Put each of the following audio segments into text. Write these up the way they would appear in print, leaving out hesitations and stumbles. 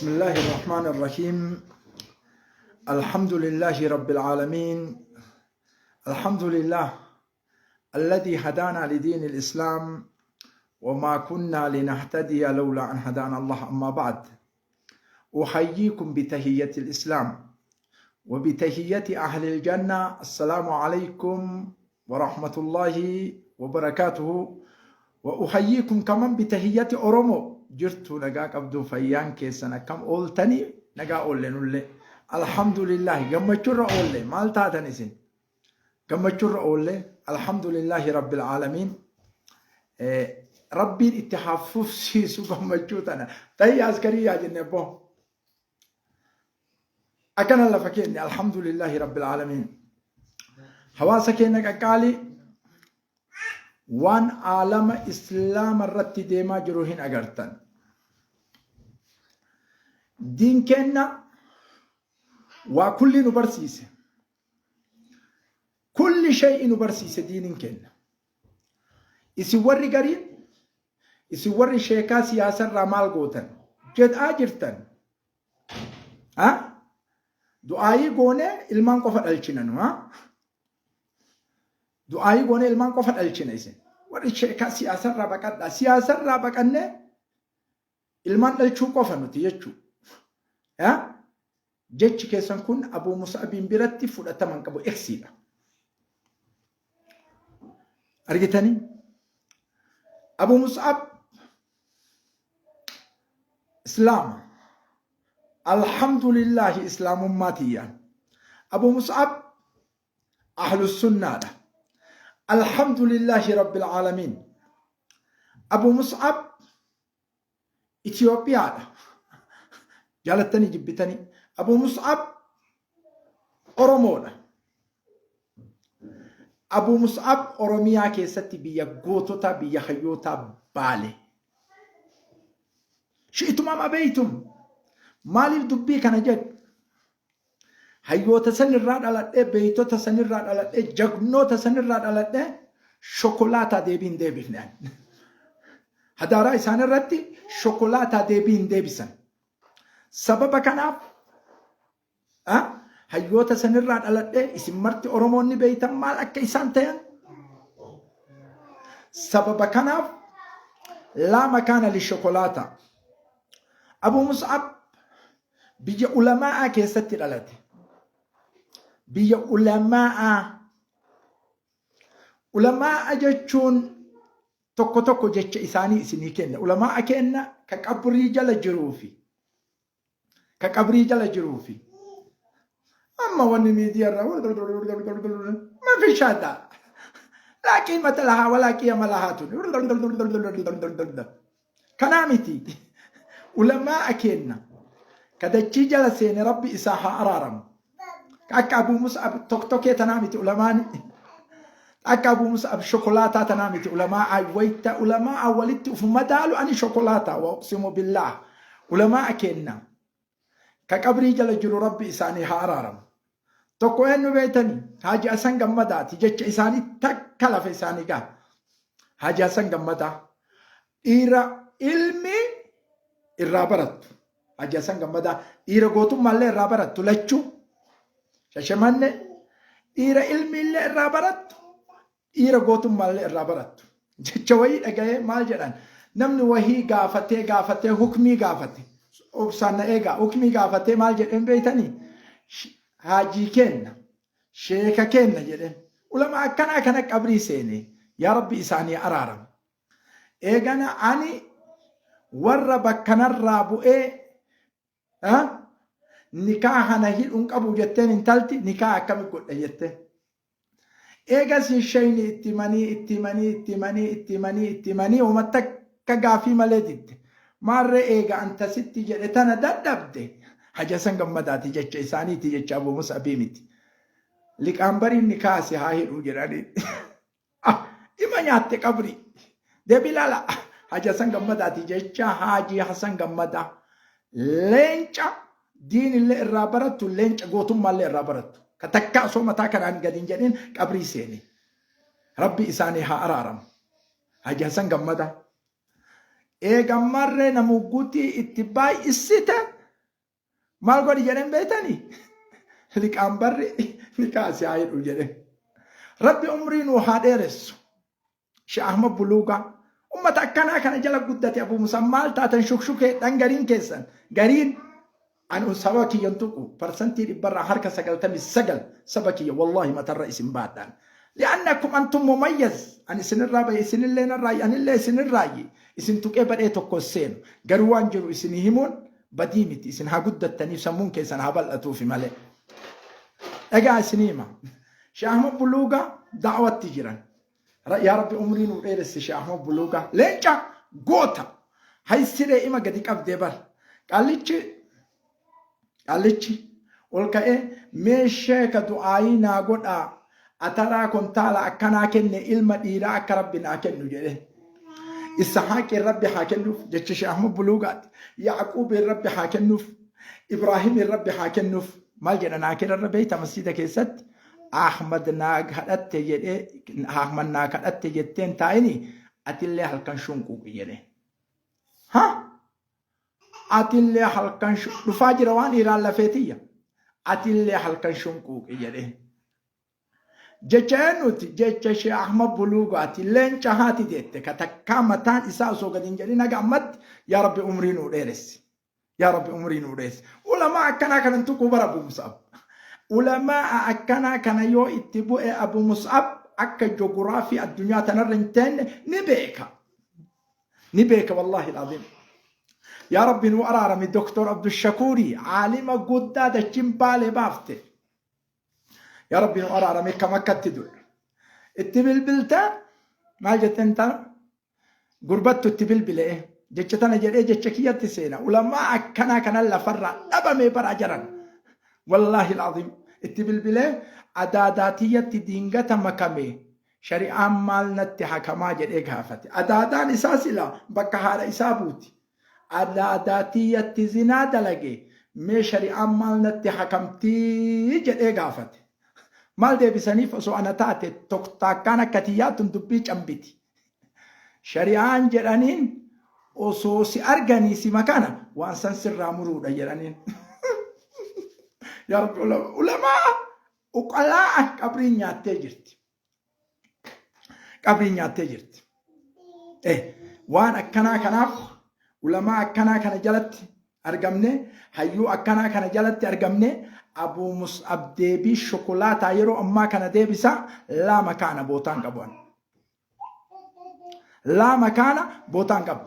بسم الله الرحمن الرحيم الحمد لله رب العالمين الحمد لله الذي هدانا لدين الإسلام وما كنا لنهتدي لولا أن هدانا الله أما بعد أحييكم بتهية الإسلام وبتهية أهل الجنة السلام عليكم ورحمة الله وبركاته وأحييكم كمان بتهية أورومو jirtu nagaa qabdu fayyaan keessan akkam ooltanii nagaa oolle nullee alhamdulillahi gammachuurra oolle maal taatan isin gammachuurra oolle alhamdulillahi rabbil aalamiin rabbiin itti haa fufsiisu gammachuu tana tahiyya askarii yaa jenne abboo akkana lafa keenne alhamdulillahi rabbil aalamiin hawaasa keenya qaqqaalii Waan aalama islaama irratti deemaa jiru hin agartan. Diin keenna waa kulli nu barsiise. Kulli shay'i nu barsiise diinin keenna. Isin warri gariin isin warri sheekaa siyaasarraa maal gootan jedhaa jirtan. Ha? Du'aayii goonee ilmaan qofa dhalchina nu. Ha? Du'aayii goonee ilmaan qofa dhalchina isin. Warri sheekaa siyaasarraa baqadhaa. Siyaasarraa baqannee ilmaan dhalchuu qofa nuti jechuu. Ha? Jechi keessan kun Abuu Mus'abiin biratti fudhatama hin qabu eksiidha. Argitanii? Abuu Mus'ab Islaama. Alhamdulillahi Islaamummaa tiyyaan. Abu Mus'ab Ahlus Sunnaadha. Alhamdulillahi Rabbil Aalamiin. Abu Mus'ab Itoophiyaadha. Jaalattanii jibbitanii. Abu Mus'ab Oromoodha. Abu Mus'ab Oromiyaa keessatti biyya goototaa biyya hayyootaa Baale. Shi'tum am abeeytum? Maaliif dubbii kana jedhu? Hayyoota sanirraa dhaladhee, beeytota sanirraa dhaladhee, jagnoota sanirraa dhaladhee shokolaataa deebii hin deebifne ani. Hadaaraa isaan irratti shokolaataa deebii hin deebisan. Sababa kanaaf hayyoota sanirraa dhaladhee isin marti Oromoonni beeytan maal akka isaan ta'an. Sababa kanaaf laa makaana li shokolaataa. Abu Mus'ab biyya ulamaa'aa keessatti dhalate. Biyya ulamaa'aa. Ulamaa'a jechuun tokko tokko jecha isaanii isinii kenna. Ulamaa'a kenna ka qabrii jala jiruufi. Ka qabrii jala jiruufi. Amma wanni miidiyaa irraa ma fi shaada. Laa qiimata lahaa walaa qiyama lahaa tuni. Kanaa miti. Ulamaa'a keenna ka dachii jala seene rabbi isaa haa araaramu. Ka akka Abuu Mus'ab toktokee tanaa miti ulamaani. Akka Abuu Mus'ab shokolaataa tanaa miti ulamaa'a wayta ulamaa'a walitti uf madaalu ani shokolaataa wa uqsimu billaah. Ulamaa'a keenna ka qabrii jala jiru rabbi isaanii haa araaramu. Tokko eenyu beeytanii? Haaji Hasan Gammadaati. Jecha isaanii takka lafa isaanii gaha. Haaji Hasan Gammadaa. Dhiira ilmi irraa barattu. Haaji Hasan Gammadaa dhiira gootummaallee irraa barattu lachuu. Shashamanne dhiira ilmiillee irraa barattu dhiira gootummaallee irraa barattu. Jecha wayii dhaga'ee maal jedhan namni wahii gaafatee gaafatee hukmii gaafate. Obsaan na eegaa hukmii gaafatee maal jedheen beeytanii haajii keenna sheeka keenna jedheen. Ulama akkanaa kana qabrii seene yaa rabbi isaanii araaram. Eegana ani warra bakkanarraa bu'ee nikaaha na hidhuun qabu jetteen intalti nikaa akkami godha jetteen. Eegasii shayni itti himanii itti himanii itti himanii itti himanii itti himanii homa takka gaafii malee didde. Maarree eega anta sitti jedhe tana dadhabde Haji Hasan Gammadaati jecha isaaniiti jecha Abu Mus'abii miti. Liqaambariin nikaa si haa hidhuu jedhanii. Ima nyaatte qabrii. Deebii laala. Haji Hasan Gammadaati jecha Haji Hasan Gammadaa. Leenca diinillee irraa barattu leenca gootummaallee irraa barattu. Ka takka osoo mataa kanaan gadi hin jedhin qabrii seene. Rabbi isaanii haa araaramu. Haji Hasan Gammadaa. Eega marree namugguutii itti baay'isite. Maal godhi jedheen beektanii? Liqaan barri nikaa si haa hidhu jedheen. Rabbi umrii nuu haa dheeressu. Sheekh Ahmad Buluugaa. Ummata akkanaa kana jala guddate Abuu Musab maal taatan shukshukeedhaan gariin keessan gariin ani saba kiyyan tuqu parsantii dhibbarraa harka 99 saba kiyya wallaahi matarra isin baadhaan. Li'annakum antum mumayyaz ani isinirraa bahe isinillee narraayi anillee isinirraayi isin tuqee badhee tokko seenu garuu waan jiru isinii himuun badii miti isin haa guddattaniif sammuun keessan haa bal'atuufi malee. Dhagaa isinii hima. Sheekh Ahmad Buluugaa da'watti jiran. Yaa Rabbi umrii nuu dheeressi Sheekh Ahmad Buluugaa. Leenca goota. Hay siree ima gadi qabdee bar. Qaallichi qaallichi ol ka'ee mee sheeka du'aayii naa godhaa ataraa kontaala akkanaa kenne ilma dhiiraa akka Rabbi naa kennu jedhee. Isahaaqiin Rabbi haa kennuuf jecha Sheekh Ahmad Buluugaati. Yaaquubiin Rabbi haa kennuuf. Ibraahimiin Rabbi haa kennuuf. Maal jedhan akirarra beeyta masjiida keessatti Ahmad naa kadhatte jedhee Ahmad naa kadhatte jetteen taa'ini atillee halkan shunquuqi jedhee. Ha? Atillee halkan dhufaa jira waan dhiiraan lafeetiyya. Atillee halkan shunquuqi jedhee. Jecha eenyuti? Jecha Sheekh Ahmad Buluugaati. Leenca haati deette ka takkaa mataan isaa osoo gadi hin jedhin haga ammatti yaa Rabbi umrii nuu dheeressi. Yaa Rabbi umrii nuu dheeressi. Ulamaa akkanaa kanan tuquu bara Abu Mus'ab. Ulamaa akkanaa kana yoo itti bu'e Abu Mus'ab akka joguraafii addunyaa tanarra hin teenne ni beeka. Ni beeka wallaahi alazim. Yaa Rabbi nuu araarami Doktor Abdushakuurii caalima guddaa dachiin baalee baafte. Yaa Rabbi nu araarame kam akkatti du'e. Itti bilbiltee maal jetteen tana gurbattu itti bilbilee jecha tana jedhee jecha kiyyatti seena. Ulamaa akkanaa kanan lafarraa dhabamee baraa jaran. Wallaahi alazim itti bilbilee adaadaa tiyyatti diingata makame shari'aan maal natti hakamaa jedhee gaafate. Adaadaan isaa silaa bakka haadha isaa buuti. Adaadaa tiyyatti zinaa dalage mee shari'aan maal natti hakamtii jedhee gaafate. Maal deebisaniif osoo ana taate toktaakkaan akka tiyyaa tun dubbii cambiti. Shari'aan jedhaniin osoo si arganii si makana waan san sirraa muruudha jedhaniin. Yaa Rabbi ulamaa uqalaa qabriin nyaattee jirti. Qabriin nyaattee jirti. Waan akkanaa kanaaf ulamaa akkanaa kana jalatti argamne hayyuu akkanaa kana jalatti argamne Abuu Mus'ab deebii shokolaataa yeroo ammaa kana deebisa laa makaana bootaan qabu. Laa makaana bootaan qabu.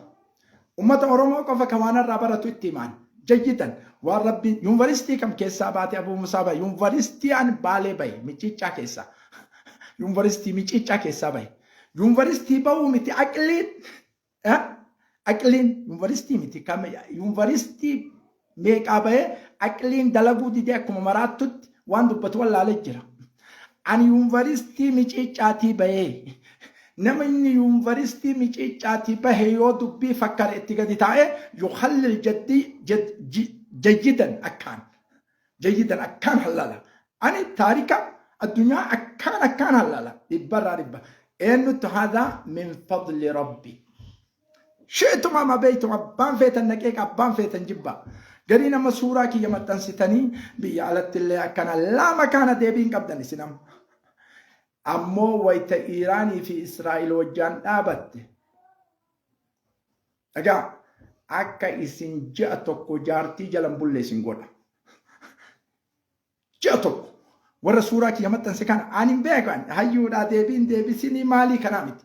Ummata Oromoo qofa kan waan irraa baratu itti himaan. Jayyidan waan rabbi yuunivarsiitii kam keessaa baate Abuu Musaa bahe yuunivarsiitii an Baalee bahe Miciicaa keessaa. Yuunivarsiitii Miciicaa keessaa bahe. Yuunivarsiitii bahuu miti aqliin aqliin yuunivarsiitii miti kam yuunivarsiitii meeqaa bahee aqliin dalaguu didee akkuma maraattutti waan dubbatu wallaalee jira. Ani yuunivarsiitii Miciicaatii bahee namni yuunivarsiitii Miciicaatii bahe yoo dubbii fakkare itti gadi taa'ee yuhallil jaddii jayyidan akkaan jayyidan akkaan hallala. Ani taarika addunyaa akkaan akkaan hallala dhibbarraa dhibba. Eenyutti haadhaa min fadli rabbi. Shi'tum am abaytum abbaan feetan na qeeqa abbaan feetan jibba. Garii nama suuraa kiyya maxxansitanii biyya alatti illee akkana laa makaana deebii hin qabdan isin amma. Ammoo wayita Iiraanii fi Israa'el wajjaan dhaabatte. Dhagaa akka isin ji'a tokko jaartii jalan bulle isin godha. Ji'a tokko warra suuraa kiyya maxxanse kana ani hin beeku ani hayyuudhaa deebiin deebisinii maalii kanaa miti.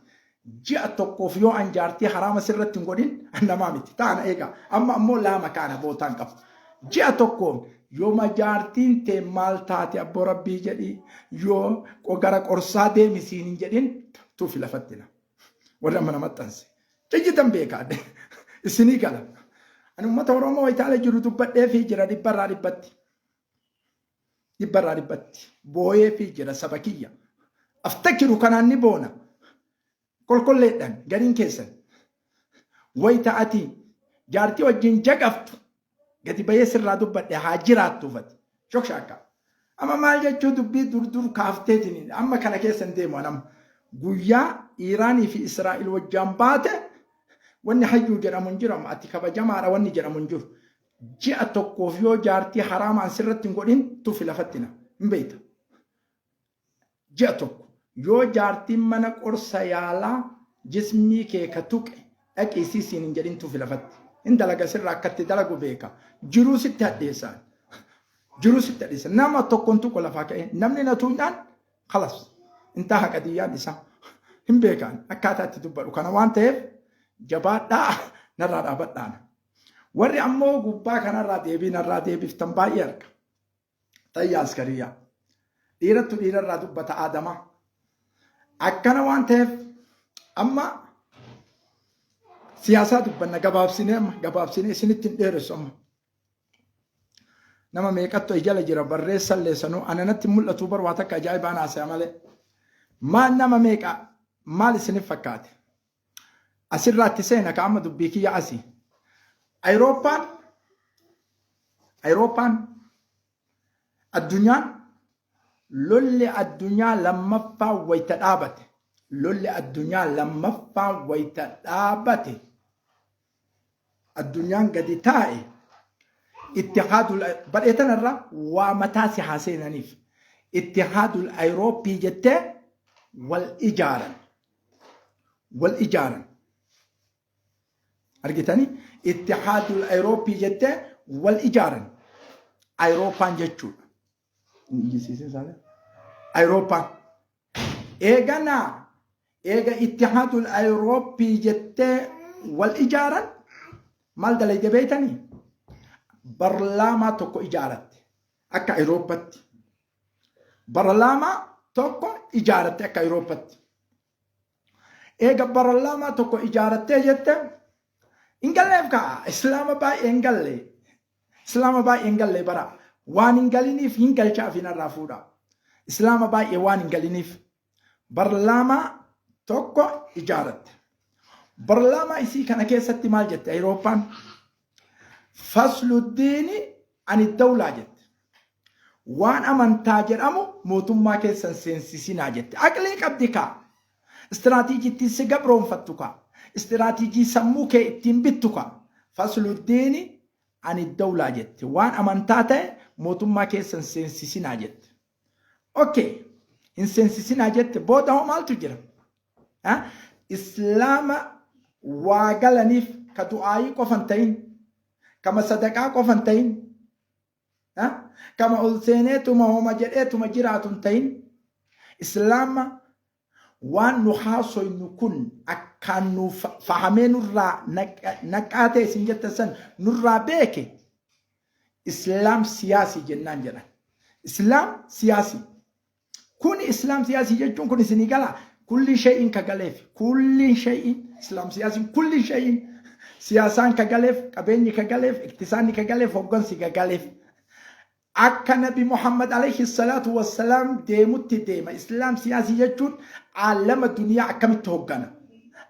Ji'a tokkoof yoo an jaartii haraama sirratti hin godhin an namaa miti. Taana eegaa amma ammoo laama kaana bootaan qabu. Ji'a tokkoon yooma jaartiin tee maal taate abboo rabbii jedhii yoo gara qorsaa deemi siin hin jedhin tuufi lafatti na. Warri amma na maxxanse. Jayyitan beekaa isinii gala. Ani uummata Oromoo itaala jiru dubbadheefii jira dhibbarraa dhibbatti. Dhibbarraa dhibbatti booyeefii jira saba kiyya. Aftakiru kanaan ni boona. Kolkolleedhaan gariin keessan. Wayita ati jaartii wajjin jagaftu gadi bahee sirraa dubbadhe haa jiraattuuf ati. Shokshaakka. Amma maal jechuu dubbii dur dur kaafteetiin amma kana keessa hin deemu anam. Guyyaa Iiraanii fi Israa'el wajjaan baate wanni hayyuu jedhamu hin jiru ati kabajamaadha wanni jedhamu hin jiru. Ji'a tokkoof yoo jaartii haraamaan sirratti hin godhin tufi lafatti na hin beekta. Ji'a tokko yoo jaartiin mana qorsa yaalaa jismii kee ka tuqe dhaqii isii siin hin jedhin tufi lafatti. Hin dalaga sirra akkatti dalagu beeka. Jiruu sitti hadheessaan. Jiruu sitti hadheessa. Nama tokkoon tuqu lafaa ka'ee namni na tuqnaan kalas. Intaa haqadiyyaan isaa. Hin beekaan akkaataa itti dubbadhu. Kana waan ta'eef jabaadhaa narraa dhaabadhaan. Warri ammoo gubbaa kanarraa deebii narraa deebiftan baay'ee arga. Tayya askariyaa. Dhiirattu dhiirarraa dubbata aadamaa. Akkana waan ta'eef amma siyaasaa dubbanna gabaabsinee amma gabaabsinee isinitti hin dheeressu amma. Nama meeqattu jala jira barreessallee sanuu ana natti mul'atu bar waa takka ajaa'ibaan haasaya malee. Maal nama meeqa maal isinif fakkaate? Asirraatti seena ka amma dubbii kiyya asi. Ayirooppaan Ayirooppaan addunyaan lolli addunyaa lammaffaa wayita dhaabate lolli addunyaa lammaffaa wayita dhaabate addunyaan gadi taa'e ittihaadul badhee tanarra waa mataa si haa seenaniif ittihaadul Ayirooppii jettee wal ijaaran wal ijaaran argitanii ittihaadul Ayirooppii jettee wal ijaaran Ayirooppaan jechuudha. Ayirooppaan eeganaa eega ittihaadul Ayirooppii jettee wal ijaaran maal dalayde beeytanii barlaamaa tokko ijaaratte akka Ayirooppatti barlaamaa tokko ijaaratte akka Ayirooppatti. Eega barlaamaa tokko ijaarattee jette hin galleef ka'a. Islaama baay'ee hin galle. Islaama baay'ee hin galle bara. Waan hin galiniif hin galchaaf hin irraa fuudha. Islaama baay'ee waan hin galiniif barlaamaa tokko ijaaratte. Barlaamaa isii kana keessatti maal jette Ayirooppaan? Fasluddiini ani dawlaa jette. Waan amantaa jedhamu mootummaa keessan seensisinaa jette. Aqlii qabdi kaa. Istiraatiijii ittiin si gabroonfattu kaa. Istiraatiijii sammuu kee ittiin bittu kaa. Fasluddiini ani dawlaa jette. Waan amantaa ta'e mootummaa keessan seensisinaa jette. Okay. Hin seensisinaa jette booda hoo maaltu jira? Islaama waa galaniif ka du'aayii qofa hin ta'in, kama sadaqaa qofa hin ta'in, kama ol seeneetuma homa jedheetuma jiraatu hin ta'in, Islaama waan nu haasoynu kun akkaan nu fahamee nurraa naqaa ta'e isin jettan san nurraa beeke Islaam siyaasii jennaan jedhan. Islaam siyaasii. Kuni Islaam siyaasii jechuun kun isinii gala. Kulli shay'in ka galeef. Kulli shay'in Islaam siyaasiin kulli shay'in siyaasaan ka galeef, qabeenyi ka galeef, iktisaanni ka galeef, hoggansi ka galeef. Akka Nabi Muhammad alayhi salaatu wassalaam deemutti deema. Islaam siyaasii jechuun aalama duniyaa akkamitti hoggana.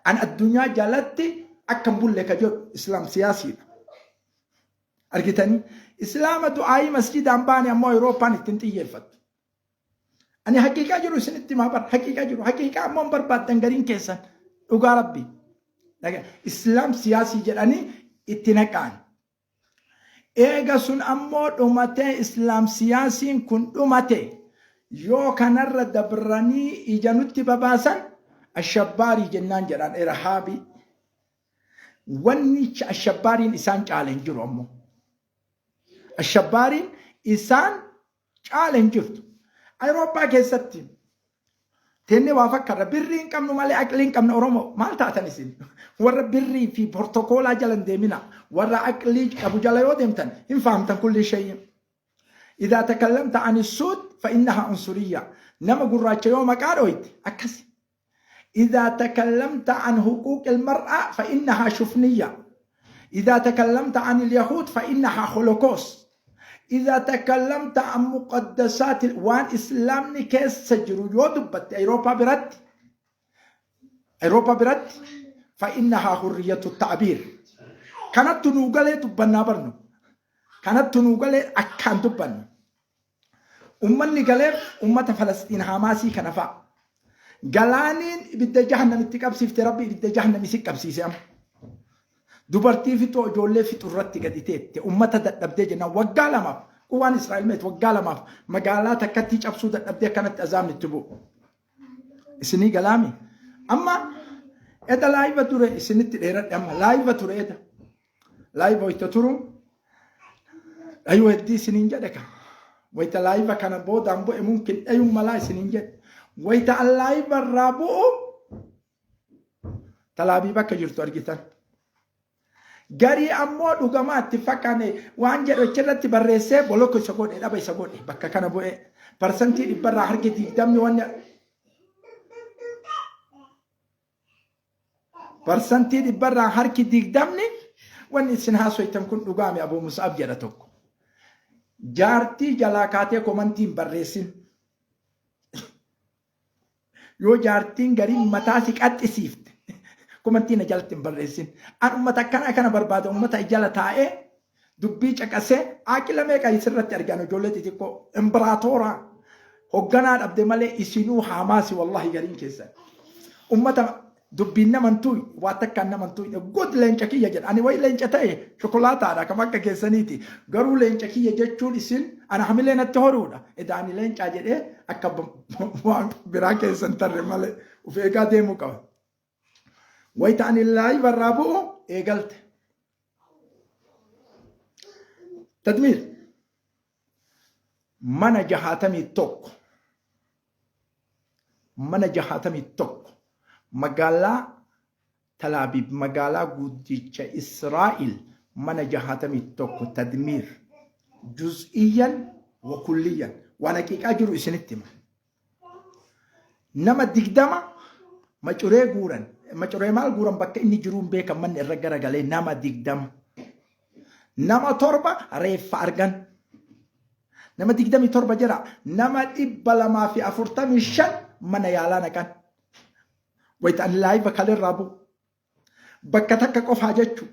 An addunyaa jalatti akka hin bulle ka jedhu Islaam siyaasiidha. Argitanii? Islaama du'aayii masjidaan baane ammoo Awurooppaan ittiin xiyyeeffattu. Ani haqiiqaa jiru isinitti himaa bar haqiiqaa jiru haqiiqaa ammoo hin barbaaddan gariin keessan dhugaa rabbi. Islaam siyaasii jedhanii itti naqaan. Eega sun ammoo dhumatee islaam siyaasiin kun dhumate yoo kanarra dabranii ija nutti babaasan ashabbaarii jennaan jedhan irhaabii. Wanni ashabbaariin isaan caale hin jiru ammoo. Ashabbaariin isaan caale hin jirtu. Awurooppaa keessatti teennee waa fakkaata. Birrii hin qabnu malee aqlii hin qabna Oromoo. Maal taatan isin? Warra birrii fi portokoolaa jala hin deemina. Warra aqlii qabu jala yoo deemtan hin fahamtan kulli shay'in. Idaa takallamta ani suud fa innaha unsuriyya. Nama gurraacha yoo maqaa dhooyte akkasi. إذا تكلمت عن حقوق المرأة فإنها شفنية. إذا تكلمت عن اليهود فإنها هولوكوست. إذا تكلمت عن مقدسات وان إسلام كيس سجرو يودبت أوروبا برد أوروبا برد فإنها حرية التعبير. كانت نوغالي تبنا برنو كانت نوغالي أكان تبنا Ummanni galeef ummata Falasxiin Haamaasii kana fa'a. Galaaniin ibidda jahannam itti qabsiifte Rabbi ibidda jahannam isin qabsiise amma. Dubartii fixuu ijoollee fixu irratti gadi teette ummata dadhabdee jennaan waggaa lamaaf quwaan Israa'el meet waggaa lamaaf magaalaa takkattii cabsuu dadhabdee akkanatti azaabni itti bu'u. Isinii galaami. Amma eda laayiva ture isinitti dheeradhe amma laayiva ture eda. Laayiva wayita turu dhayuu heddii isiniin jedhe ka. Wayita laayiva kana boodaan bu'e mumkin dhayuun malaa isiniin jedhe. Wayita an laayiva irraa bu'u Talaabiib akka jirtu argitan. Garii ammoo dhugamaa itti fakkaane waan jedhu achirratti barreessee bolokko isa godhe dhaba isa godhe bakka kana bu'ee parsantii dhibbarraa harki digdamni wanni parsantii dhibbarraa harki digdamni wanni isin haasoytan kun dhugaame Abuu Mus'ab jedha tokko. Jaartii jalaa kaatee komantii hin barreessin. Yoo jaartiin gariin mataa si qaxxisiifte komantii na jalatti hin barreessin. An ummata akkanaa kana barbaada ummata jala taa'ee dubbii caqasee aaqila meeqa isirratti argan ijoollee xixiqqoo imbiraatooraa hogganaa dhabde malee isinuu haamaasi wallahi gariin keessan. Ummata Dubbiin nama hin tuuyne, waa takkaan nama hin tuuyne. Good leenca kiyya jedha. Ani wayi leenca ta'e shokolaataadha kam akka keessaniiti. Garuu leenca kiyya jechuun isin ana hamilee natti horuudha. Edaa ani leencaa jedhee akka waan biraa keessan tarre malee of eegaa deemuu qaba. Wayita ani laayiva irraa bu'u eegalte. Tadmiir mana 61 mana 61 magaalaa Talaabiib magaalaa guddicha Israa'il mana 61 tadmiir juz'iyyan wa kulliyyan waan haqiiqaa jiru isinitti hima. Nama 20 macuree guuran macuree maal guuran bakka inni jiruun beekan manni irra garagalee nama 20 nama torba reeffa argan. Nama 27 jira. Nama 245 mana yaalaa naqan. Wayita ani laayiva kalerraa bu'u. Bakka takka qofaa jechuu.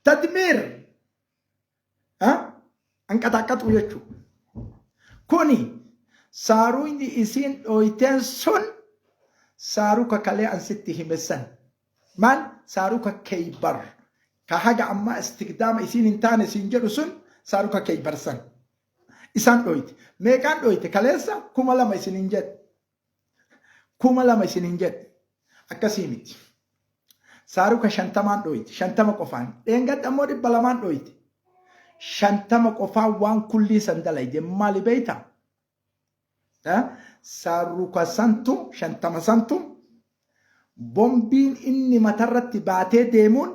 Tadmiir anqaxaqqaxuu jechuu. Kuni saaruuyni isiin dhooyteen sun saaruka kalee an sitti hime san. Maal saaruka keeybar ka haga ammaa istikdaama isiin hin taane siin jedhu sun saaruka keeybar san. Isaan dhooyte. Meeqaan dhooyte? Kaleessa 2000 isin hin jedhe. 2000 isin hin jedhe. Akkasii miti. Saaruka 50n dhooyte. 50 qofaan. Dheengadda immoo 200n dhooyte. 50 qofaan waan kullii san dalayde. Maali beeytaa? Saaruka santu 50 santu bombiin inni matarratti baatee deemuun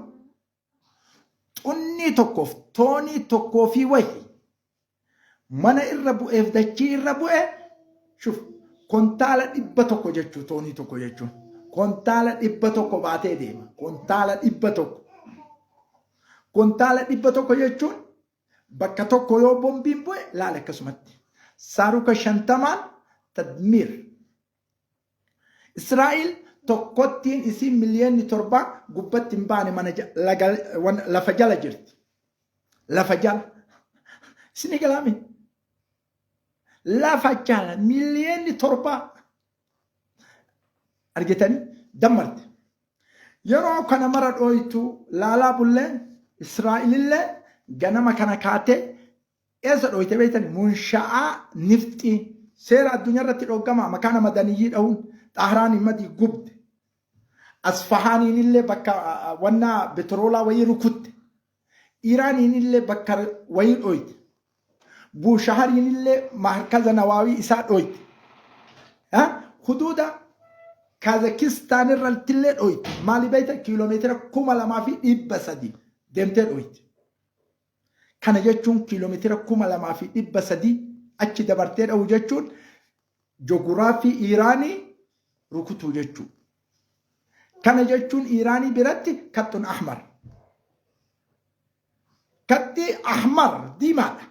xunnii tokkoof toonii tokkoo fi wahi mana irra bu'eef dachii irra bu'e shuf kontaala 100 jechuu toonii tokko jechuun kontaala 100 baatee deema kontaala 100 kontaala 100 jechuun Bakka tokko yoo bombiin bu'e laali akkasumatti. Saaruka 50n tadmiir. Israa'el tokkottiin isiin miliyoonni 7 gubbatti hin baane mana lafa jala jirti. Lafa jala. Isinii galaami. Lafa jala miliyoonni 7 argitanii dammarte. Yeroo kana mara dhooytu laalaa bullee Israa'ilillee ganama kana kaatee eessa dhooyte beeytani munsha'aa nifxii seera addunyaa irratti dhooggama makaana madaniyyii dhahuun xahraan himadii gubde Asfahaaniin illee bakka wannaa betroolaa wayii rukutte Iraaniin illee bakka wayii dhooyte Buushahariin illee markaza nawaawii isaa dhooyte. Huduuda Kaazakistaan irratti illee dhooyte. Maali beekta kiiloomeetira 2300 deemtee dhooyte. Kana jechuun kiiloomeetira 2300 achi dabartee dhahu jechuun joguraafii Iraanii rukutuu jechuudha. Kana jechuun Iraanii biratti kaxxun ahmar. Kaxxi ahmar diimaadha.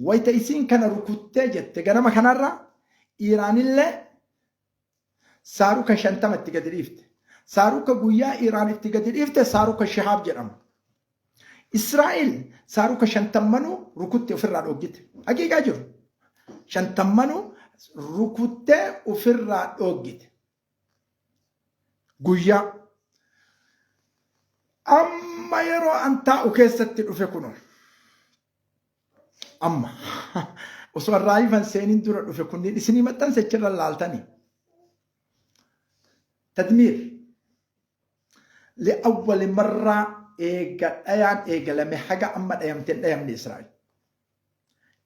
Wayita isiin kana rukuttee jette ganama kanarra Iraanillee saaruka 50 itti gadi dhiifte. Saaruka guyyaa Iraan itti gadi dhiifte saaruka Shihaab jedhama. Israa'el saaruka shantammanuu rukutte ofirraa dhooggite. Haqiiqaa jiru. Shantammanuu rukuttee ofirraa dhooggite. Guyyaa. Amma yeroo an taa'u keessatti dhufe kunoo. Amma osoo raayifan seeniin dura dhufe kunniin isinii maxxanse achirra laaltanii. Tadmiir li'awwali marraa eega dhayaan eegalame haga amma dhayamte hin dhayamne Israa'el.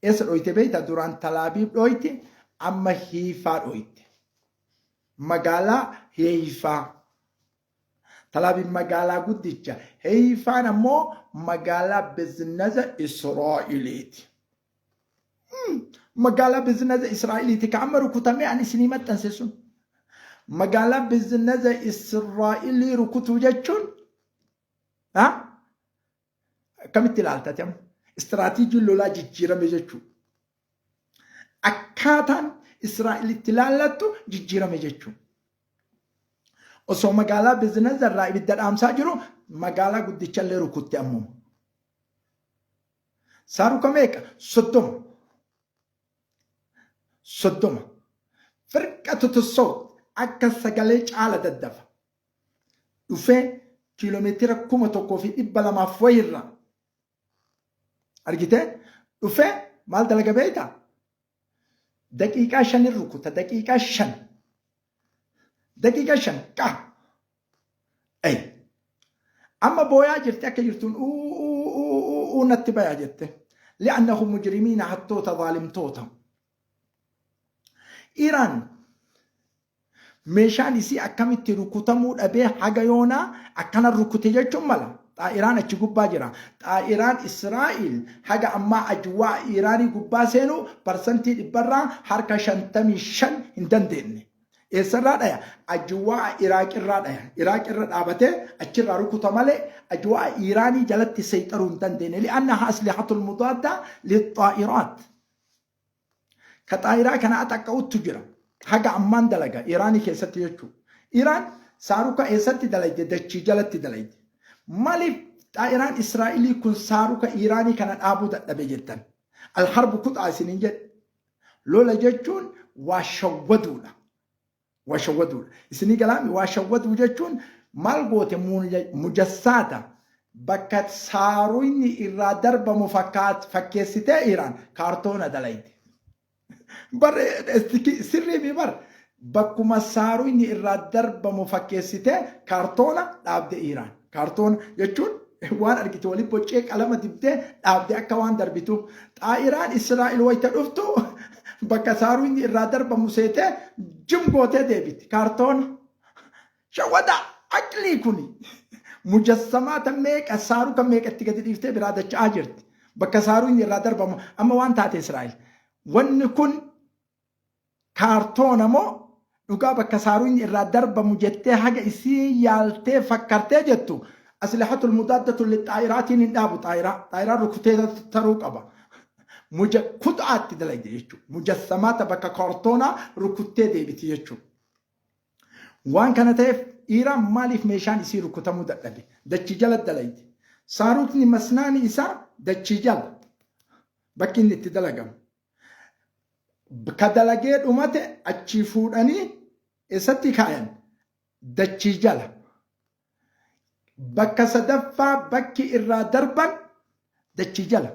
Eessa dhoyte beekta? Duraan Talaabiib dhoyte, amma Hiifaa dhoyte. Magaalaa Hiifaa. Talaabiib magaalaa guddicha. Hiifaan ammoo magaalaa biznaza Israa'eliiti. Magaalaa biznaza Israa'eliiti ka amma rukutamee ani isinii maxxanse sun. Magaalaa biznaza Israa'elii rukutuu jechuun akkamitti ilaalta ati amma? Istiraatiijiin lolaa jijjiirame jechuudha. Akkaataan Israa'el itti ilaallattu jijjiirame jechuudha. Osoo magaalaa bizineza irraa ibidda dhaamsaa jiru magaalaa guddicha illee rukutte ammuma. Saaruka meeqa? 30. 30. Firqa tutussoo akka sagalee caala daddafa. Dhufee kiiloomeetira 1200 wayirra argitee dhufee maal dalaga beektaa? Daqiiqaa shanin rukuta, daqiiqaa 5, daqiiqaa 5 qa ay amma booyaa jirti akka jirtuun uu natti bayaa jette li'annahu mujrimiina hattoota zaalimtoota. Iraan meeshaan isii akkamitti rukutamuu dhabee haga yoonaa akkana rukute jechuun mala. Xaa'iraan achi gubbaa jira. Xaa'iraan Israa'il haga ammaa ajwaa Iiraanii gubbaa seenuu parsantii dhibbarraa harka 55 hin dandeenye. Eessarraa dhaya? Ajwaa Iraaqirraa dhaya. Iraaqirra dhaabatee achirraa rukuta malee ajwaa Iiraanii jalatti seexaruu hin dandeenye. Li'annaha aslihatul mudaaddaa lixaa'iraat. Ka xaayiraa kana axaqqa'uttu jira. Haga ammaan dalaga Iraanii keessatti jechuudha. Iraan saaruka eessatti dalayde? Dachii jalatti dalayde. Maaliif xaayiraan Israa'ilii kun saaruka Iraanii kana dhaabuu dadhabe jettan? Alharbu kuxaa isiniin jedhe. Lola jechuun waa shawwaduudha. Waa shawwaduudha. Isinii galaami waa shawwaduu jechuun maal goote mujassaata bakka saaruyni irraa darbamu fakkeessitee Iraan kaartoona dalayte. Bar sirrii mi bar bakkuma saaruyni irraa darbamu fakkeessitee kaartoona dhaabde Iraan. Kaartoona jechuun waan argite wali boccee qalama dibdee dhaabde akka waan darbitu. Xaa'iraan Israa'el wayita dhuftu bakka saaruun irraa darbamu seetee jim gootee deebiti. Kaartoona. Shawwada aqlii kuni. Mujassamaata meeqa saaruka meeqa itti gadi dhiiftee biraa dacha'aa jirti. Bakka saaruun irraa darbamu amma waan taate Israa'el. Wanni kun kaartoona moo dhugaa bakka saaruun irraa darbamu jettee haga isii yaaltee fakkartee jettu aslihatul mudaaddatu lixaa'iraatiin hin dhaabu xaa'iraa xaa'iraan rukutee taruu qaba. Muja kutaatti dalagde jechuudha. Mujassamaata bakka kaartoonaa rukuttee deebiti jechuudha. Waan kana ta'eef Iiraan maaliif meeshaan isii rukutamuu dadhabe? Dachii jala dalayde. Saaruutni masnaani isaa dachii jala bakki inni itti dalagamu. Ka dalagee dhumate achii fuudhanii eessatti kaayan? Dachii jala. Bakka sadaffaa bakki irraa darban dachii jala.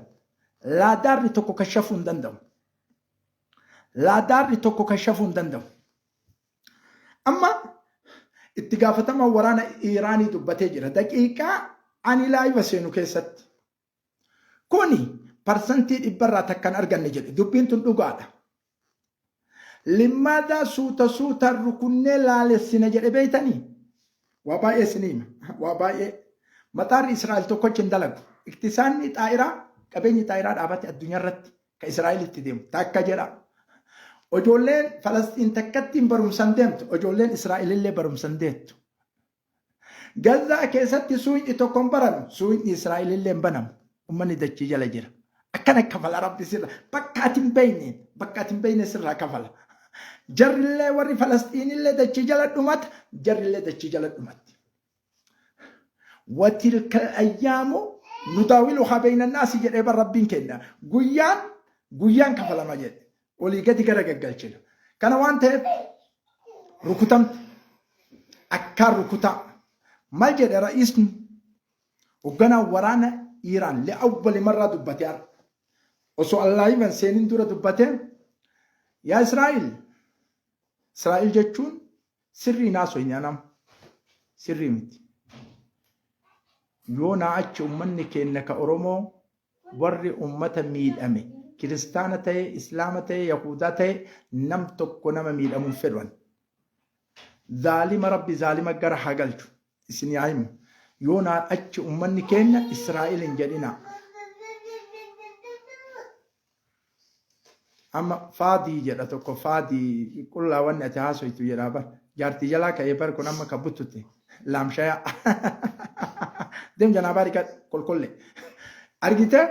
Laadaarri tokko kashafuu hin danda'u. Laadaarri tokko kashafuu hin danda'u. Amma itti gaafatamaan waraana Iiraanii dubbatee jira. Daqiiqaa ani laayiva seenu keessatti. Kuni parsantii dhibbarraa takkan arganne jedhe. Dubbiin tun dhugaadha. Limmaadaa suuta suutaan rukunnee laalessina jedhe beeytanii? Waa baay'ee isinii hima. Waa baay'ee. Maxaarri Israa'el tokkochi hin dalagu. Iktisaanni xaa'iraa qabeenyi xaa'iraa dhaabate addunyaa irratti ka Israa'elitti deemu takka jedha. Ijoolleen Falasxiin takkattiin barumsan deemtu, ijoolleen Israa'elillee barumsan deettu. Gazzaa keessatti suuyni tokko hin baramu, suuyni Israa'elillee hin banamu. Ummanni dachii jala jira. Akkana kafala Rabbi sirra. Bakka ati hin beekneen, bakka ati hin beekne sirraa kafala. Jarrillee warri Falasxiinillee dachii jala dhumata, jarrillee dachii jala dhumatti. Watilka ayyaamu nudaawiluhaa beeyna naasi jedhee bar Rabbiin kenna. Guyyaan guyyaan kafalama jedhe. Olii gadi gara gaggalchina. Kana waan ta'eef rukutamte. Akkaan rukutaa. Maal jedhe ra'iisni? Hoogganaan waraana Iiraan li'awwali marraa dubbate har'a. Osoo Allaahivan seenin dura dubbate, yaa Israa'il, Israa'il jechuun sirrii naasoyni anam sirrii miti. Yoo naa achi ummanni keenna ka Oromoo warri ummata miidhame kiristaana ta'e, islaama ta'e, yahudaa ta'e, nam tokko nama miidhamuun fedhu. Zaalima Rabbi zaalima gara haa galchu. Isin yaa himu. Yoo naa achi ummanni keenya Israa'el hin jedhina. Amma faadii jedha tokko, faadii qullaa wanni ati haasoytu jedhaa bar. Jaartii jalaa ka'ee bar kun amma ka buttute. Laamshayaa. Deem janaabaa dhiqadhu kolkolle. Argitee?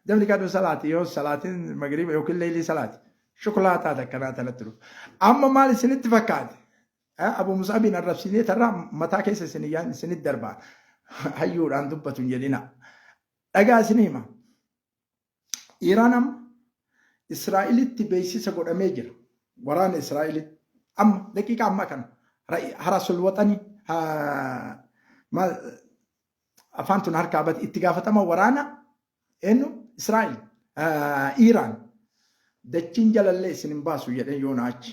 Deem dhiqadhu salaati, yoo salaatiin magriiba yookiin leeylii salaati. Shukulaataa takkanaa tanatti dhufu. Amma maal isinitti fakkaate? Abu Musaabiin arrabsinee tarraa mataa keessa isin isinitti darbaa. Hayyuudhaan dubbatu hin jedhina. Dhagaa isin hima. Iraan amma Israa'elitti beeksisa godhamee jira. Waraana Israa'elitti. Amma daqiiqaa ammaa kana harasul waxanii maal afaan tun harkaa bate, itti gaafatama waraana eenyu Israa'el Iraan dachiin jalallee isin hin baasu jedheen yoona achi.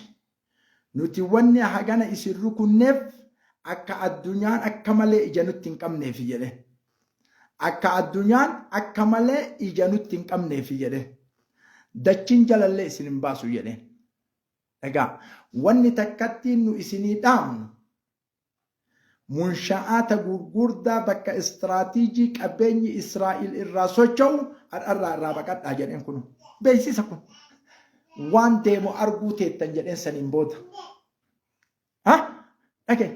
Nuti wanni hagana isin rukunneef akka addunyaan akka malee ija nutti hin qabneefi jedhe. Akka addunyaan akka malee ija nutti hin qabneefi jedhe. Dachiin jalallee isin hin baasu jedhe. Egaa wanni takkattiin nu isinii dhaamnu, munsha'aata gurgurdaa bakka istiraatiijii qabeenyi Israa'el irraa socho'u har'arraa irraa baqadhaa jedheen kun. Beeksisa kun. Waan deemu arguu teettan jedheen saniin booda. Ha? Dhagee.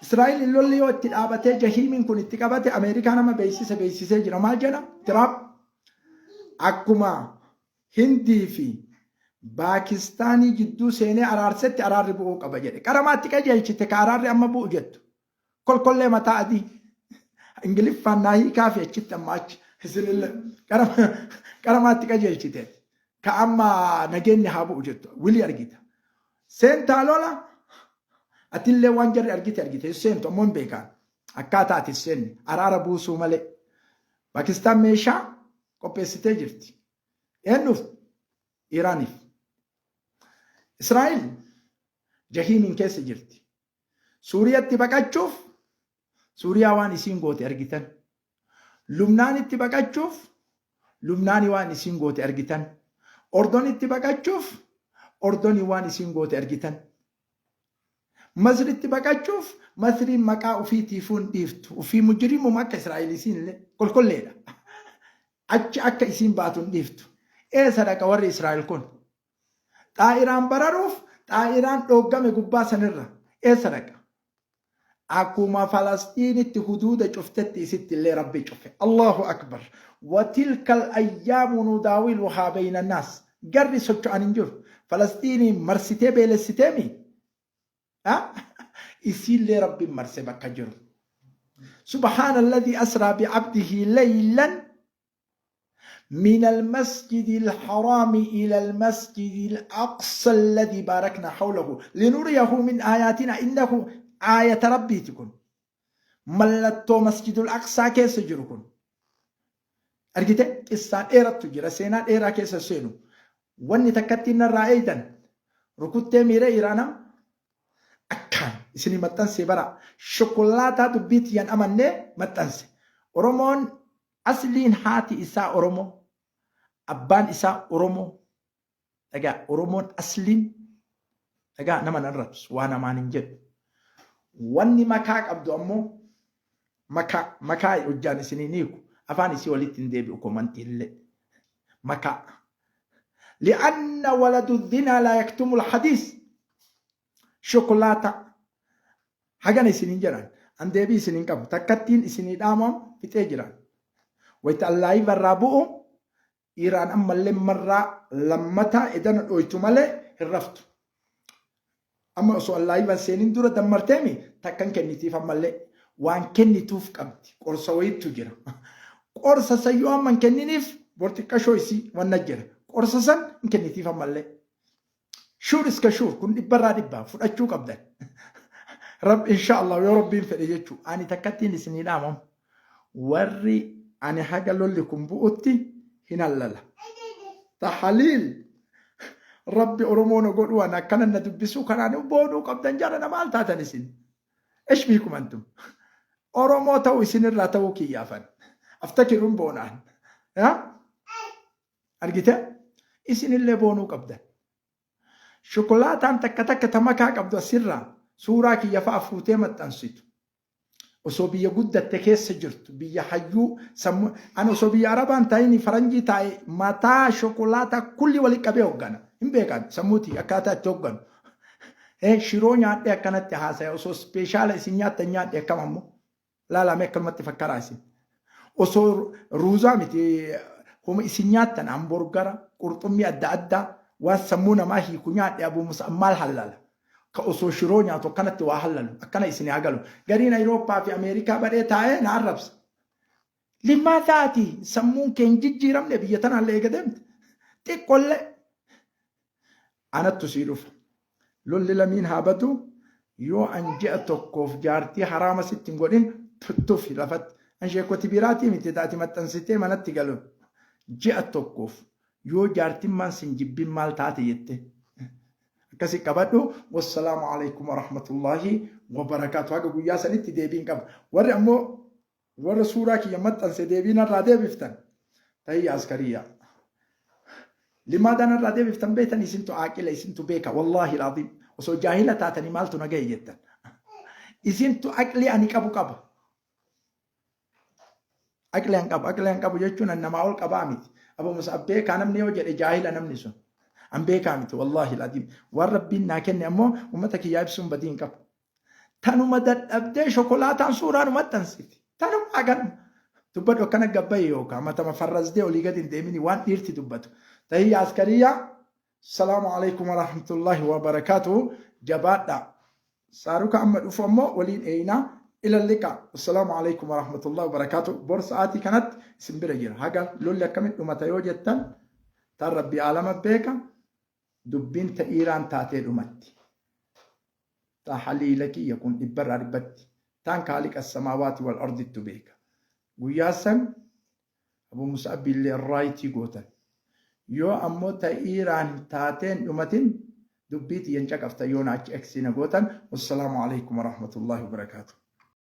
Israa'el lolli yoo itti dhaabatee jahiimiin kun itti qabate, Ameerikaan amma beeksisa beeksisee jira. Maal jedha? Tiraamp akkuma Hindii fi Baakistaanii jidduu seenee araarsetti araarri bu'uu qaba jedhe. Qaramaatti qajeelchite ka araarri amma bu'u jettu. Kolkollee mataa adii. Ingiliffaan naa hiikaa fi achitti amma achi. Isinillee qaramaatti qajeelchite. Ka amma nageenyi haa bu'u jettu. Wilii argita. Seentaa lola, atillee waan jarri argite argite seentu ammoo hin beekaan. Akkaataa ati seenne araara buusuu malee. Paakistaan meeshaa qopheessitee jirti. Eenyuuf? Iraaniif. Israa'el jahiimiin keessa jirti. Suuriyaatti baqachuuf Suuriyaa waan isiin goote argitan. Lubnaanitti baqachuuf Lubnaanii waan isiin goote argitan. Ordonitti baqachuuf Ordonii waan isiin goote argitan. Masritti baqachuuf Masriin maqaa ufiitiifuu hin dhiiftu. Ufii mujrimuma akka Israa'el isiin illee kolkolleedha. Achi akka isiin baatu hin dhiiftu. Eessa dhaqa warri Israa'el kun? Xaa'iraan bararuuf xaa'iraan dhooggame gubbaa sanirra eessa dhaqa? Akkuma Falasxiinitti huduuda cuftetti isitti illee Rabbi cufe. Allahu akbar. Watilkal ayyaamu nudaawiluhaa bayna naas. Garri socho'an hin jiru. Falasxiiniin marsitee beelessiteemi? Isiillee Rabbiin marse bakka jiru. Subhaana alladhii asraa bi'abdihi laylan من المسجد الحرام إلى المسجد الأقصى الذي باركنا حوله لنريه من آياتنا إنه آية ربي تكون mallattoo Masjidul Aqsaa keessa jiru kun. Argite, qissaa dheerattu jira, seenaa dheeraa keessa seenu. Wanni takkatti narraa eeydan rukuttee miira Iraanam akkaan isinii maxxansee bara shokolaataa dubbii tiyyan amannee maxxanse. Oromoon asliin haati isaa Oromoo, abbaan isaa Oromoo. Dhagaa, Oromoon asliin dhagaa nama nan rabsu waa namaan hin jedhu. Wanni makaa qabdu ammoo makaa makaa hojjaan isinii hiiku afaan isii walitti hin deebi'u komantiillee makaa. Li'anna waladu zinaa laa yaktumul hadiis shokolaata hagana isiniin jedhan an deebii isiniin qabu takkattiin isinii dhaamam fixee jiran. Wayita allaahii barraa bu'u Iraan ammallee marraa lammataa edana dhooytu malee hin raftu. Amma osoo allaahivan seenin dura dammarteemi takkan kennitiif, ammallee waan kennituuf qabdi. Qorsa wayittu jira. Qorsa san yoo amma hin kenniniif bor xiqqashoo isii wanna jira. Qorsa san hin kennitiif ammallee. Shuur iska shuur kun dhibbarraa dhibbaa fudhachuu qabdan. Rab insha Allah yoo Rabbiin fedhe jechuu ani takkattiin isinii dhaamam. Warri ani haga lolli kun bu'utti hin hallala. Tahaliil Rabbi Oromoo na godhuu ana akkana na dubbisuu kanaan boonuu qabdan jarana maal taatan isin? Esh biikum antum? Oromoo ta'uu isinirraa ta'uu kiyyaafan. Aftakiruun boonaan. Argite? Isinillee boonuu qabdan. Shokolaataan takka takka ta makaa qabdu asirraa suuraa kiyya fa'a fuutee maxxansitu. Osoo biyya guddatte keessa jirtu biyya hayyuu sammuu ani osoo biyya arabaan taa'ini faranjii taa'e mataa shokolaataa kulli walitti qabee hoggana. Hin beekan sammuuti akkaataa itti hogganu. Shiroo nyaadhee akkanatti haasaya osoo ispeeshaala isin nyaattan nyaadhe akkam ammoo. Laalaa mee akkanumatti fakkaraa isin. Osoo ruuzaa miti homa isin nyaattan hamburgara qurxummii adda addaa waan sammuu namaa hiiku nyaadhe Abuu Mus'ab maal hallala. Ka osoo shiroo nyaatu akkanatti waa hallalu akkana isin haa galu. Gariin Ayirooppaa fi Ameerikaa badhee taa'ee na arrabsa. Limmaa taati sammuun kee hin jijjiiramne biyya tanaallee eega deemte. Xiqqollee anattu sii dhufa. Lolli lamiin haa badu yoo an ji'a tokkoof jaartii haraama sitti hin godhin tuttufi lafatti. An sheekoti biraatii miti taati maxxansitee manatti galu. Ji'a tokkoof yoo jaartimmaan sin jibbin maal taate jette. Akkasi qabadhu. Wassalaamu alaikum warahmatullaahi wabarakaatu. Haga guyyaa sanitti deebiin qaba. Warri ammoo Warra suuraa kiyya maxxanse deebii narraa deebiftan. Tahiyya askariyya. Limaadaa narraa deebiftan beektan isintu aaqila isintu beeka wallaahi alaaziim. Osoo jaahila taatanii maaltu na gahe jettan. Isintu aqlii ani qabu qaba. Aqlii an qabu aqlii an qabu jechuun an namaa ol qabaa miti. Abu Mus'ab beekaa namni yoo jedhe jaahila namni sun. An beekaa miti wallaahi alaaziim. Waan rabbiin naa kenne ammoo uummata kiyyaa ibsuun badii hin qabu. Tanuma dadhabdee shokolaataan suuraa nu maxxansiti. Tanuma haganuma. Dubbadhu akkana gabbaye yookaan matama farrazdee olii gadi hin deemini waan dhiirti dubbatu. Tahiyya askariyyaa. Salaamu alaikum warahmatullahi wabarakaatuhu. Jabaadhaa. Saaruka amma dhufu ammoo waliin eeyinaa. Ila liqa. Assalaamu alaikum warahmatullahi wabarakaatuhu. Bor sa'aatii kanatti isin bira jira. Haga lolli akkamitti dhumata yoo jettan tan rabbi aalama beeka dubbiin ta Iiraan taatee dhumatti. Ta haliila kiyya kun dhibbarraa dhibbatti. Taan kaaliqa samaawaati wal ardittu beeka. Guyyaa san Abu Mus'ab illee raayitii gootan. Yoo ammoo ta Iiraan taatee hin dhumatin dubbii tiyya hin caqaftan yoo na achi eksi na gootan. Wassalaamu alaikum warahmatullahi wabarakaatuh.